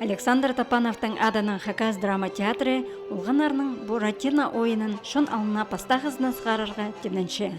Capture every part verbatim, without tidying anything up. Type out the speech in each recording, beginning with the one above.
Александр Топановтың адынаң Хакас драма театры олғаннарның Буратино ойынын чон алнына пастағызына сығарарға тимненче.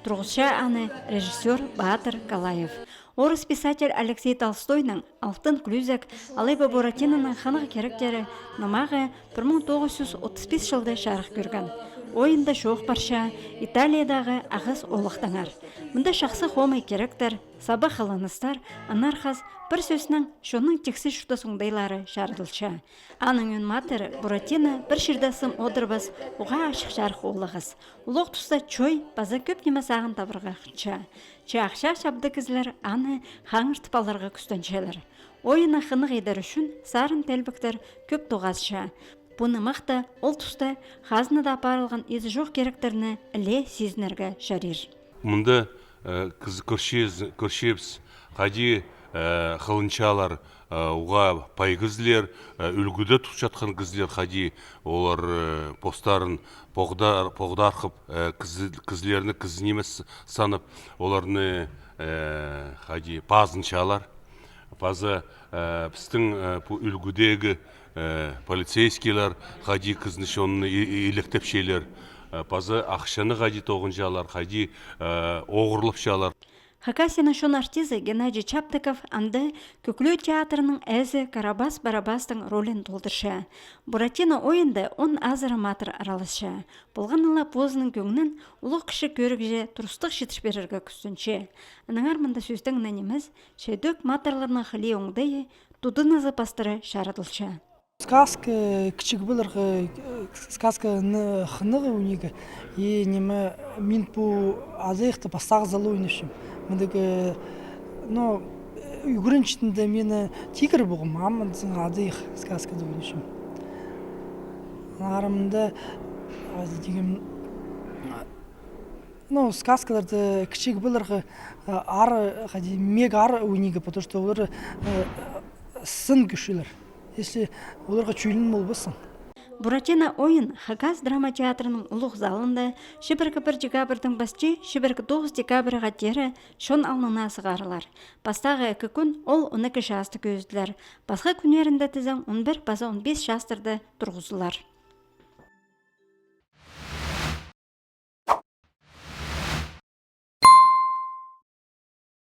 Турғысча аны режиссёр Баатыр Калаев. Орыс писатель Алексей Толстойның «Алтын кӱзек» алай ба «Буратиноның хынығ киректері» нымағы пір муң тоғыс чӱс отыс пис чылда чарых кӧрген. Ойында чоох парча Италиядағы ағас олахтаңар. Мында чахсы хомай киректер, саба хылыныстар, аннаңар пір сӧснең, чонның тиксі чуртас оңдайлары чарыдылча. Аның ӧӧн матыры Буратино пір чирде сым одырбас, уғаа ачых чарых ол ағас. Улуғ туста чой паза кӧп ниме сағын табарға хынча. Че ахча чабды кізілер аны хаңыртып аларға кӱстенчелер. Ойынны хынығ идер ӱчӱн сарын-телбектер кӧп тоғасча. Пу нымахта ол туста хазнада апарылған изі чох киректерні іле сизінерге чарир. Мында, э, кізі кӧрчебіс, кӧрчебіс, хайди, э, хылынчалар, э, уғаа пай кізілер, э, ӱлгӱде турчатхан кізілер, хайди олар, э, постарын поғдар-, поғдархып, э, кізі-, кізілерні кізі нимес санап, оларны, э, хайди пазынчалар. Паза, э, пістің, э, пу ӱлгӱдегі, э, полицейскийлер хайди кізіні чонны и-, и-, илектепчелер. Э, паза ахчаны хайди тоғынчалар, хайди, э, оғырлапчалар. Хакасияның чон артизі Геннадий Чаптыков анда Кӧклю театрының ээзі Карабас Барабастың ролин толдырча. Буратино ойында он азыра матыр араласча. Полғаны ла позының кӧңнін улуғ кічіг кӧрігҷе турыстығ читір пирерге кӱстенче. Аннаңар мында сӧстең нимес, че тӧк матырларның хылии оңдайы, тудынызы пастыра чарыдылча. Сказка, кічіг палаларға, э, сказканың хынығы унигі. И ниме, мин пу адайыхты пастағызы ла ойнапчам. Мындағ, э, ну, ӱгренчетінде мин тигір полғам, а мында адайых сказкада ойнапчам. Аннаңар мында, а, тигем, ну, сказкаларда кічіг палаларға, а, ар, хайди, мег ар унигі, потому что олар, э, сын кӧрчелер. Если оларға чӧлін полбассың. Буратино ойын Хакас драма театрының улуғ залында чибіргі пір декабрьдең пасча чибіргі тоғыс декабрьға теере чон алнына сығарылар. Пастағы ікі кӱн ол он ікі частығ кӧзіділер. Пасха кӱннерінде тізең он пір паза он пис частарда турғызылар.